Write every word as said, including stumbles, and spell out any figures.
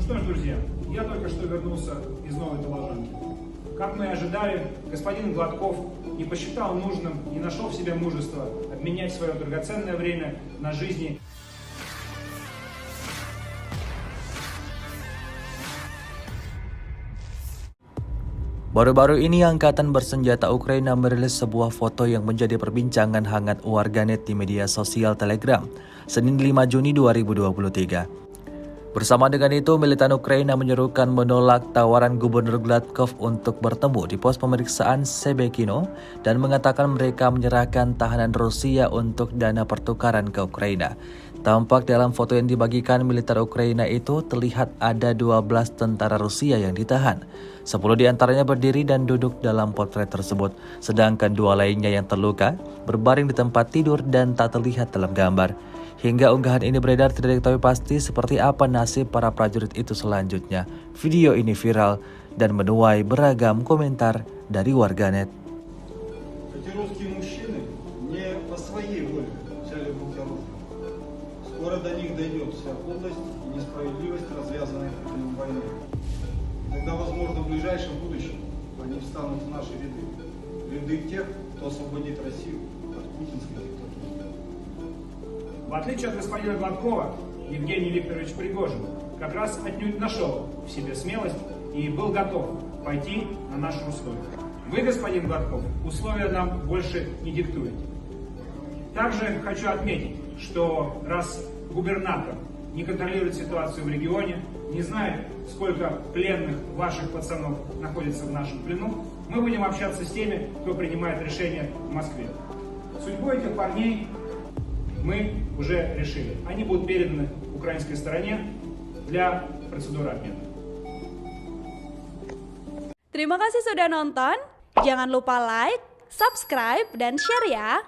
Что ж, друзья, я только что вернулся из Новой Толожанки. Как мы и ожидали, господин Гладков не посчитал нужным, не нашел в себе мужества обменять свое драгоценное время на жизни. Baru-baru ini, angkatan bersenjata Ukraina merilis sebuah foto yang menjadi perbincangan hangat warganet di media sosial Telegram, Senin lima Juni dua ribu dua puluh tiga. Bersama dengan itu, militan Ukraina menyerukan menolak tawaran Gubernur Gladkov untuk bertemu di pos pemeriksaan Sebekino dan mengatakan mereka menyerahkan tahanan Rusia untuk dana pertukaran ke Ukraina. Tampak dalam foto yang dibagikan militer Ukraina itu, terlihat ada dua belas tentara Rusia yang ditahan. Sepuluh di antaranya berdiri dan duduk dalam potret tersebut, sedangkan dua lainnya yang terluka berbaring di tempat tidur dan tak terlihat dalam gambar. Hingga unggahan ini beredar, tidak diketahui pasti seperti apa nasib para prajurit itu selanjutnya. Video ini viral dan menuai beragam komentar dari warganet. Эти русские мужчины не по своей воле взяли в руки оружие. Скоро до них дойдет вся подлость и несправедливость развязанной против них войны. Тогда, возможно, в ближайшем будущем они встанут в наши ряды, в ряды тех, кто освободит Россию от путинской диктатуры. В отличие от господина Гладкова, Евгений Викторович Пригожин как раз отнюдь нашел в себе смелость и был готов пойти на наши условия. Вы, господин Гладков, условия нам больше не диктуете. Также хочу отметить, что раз губернатор не контролирует ситуацию в регионе, не знает, сколько пленных ваших пацанов находится в нашем плену, мы будем общаться с теми, кто принимает решения в Москве. Судьбу этих парней мы уже решили. Они будут переданы украинской стороне для процедуры обмена. Terima kasih sudah nonton. Jangan lupa like, subscribe, dan share ya.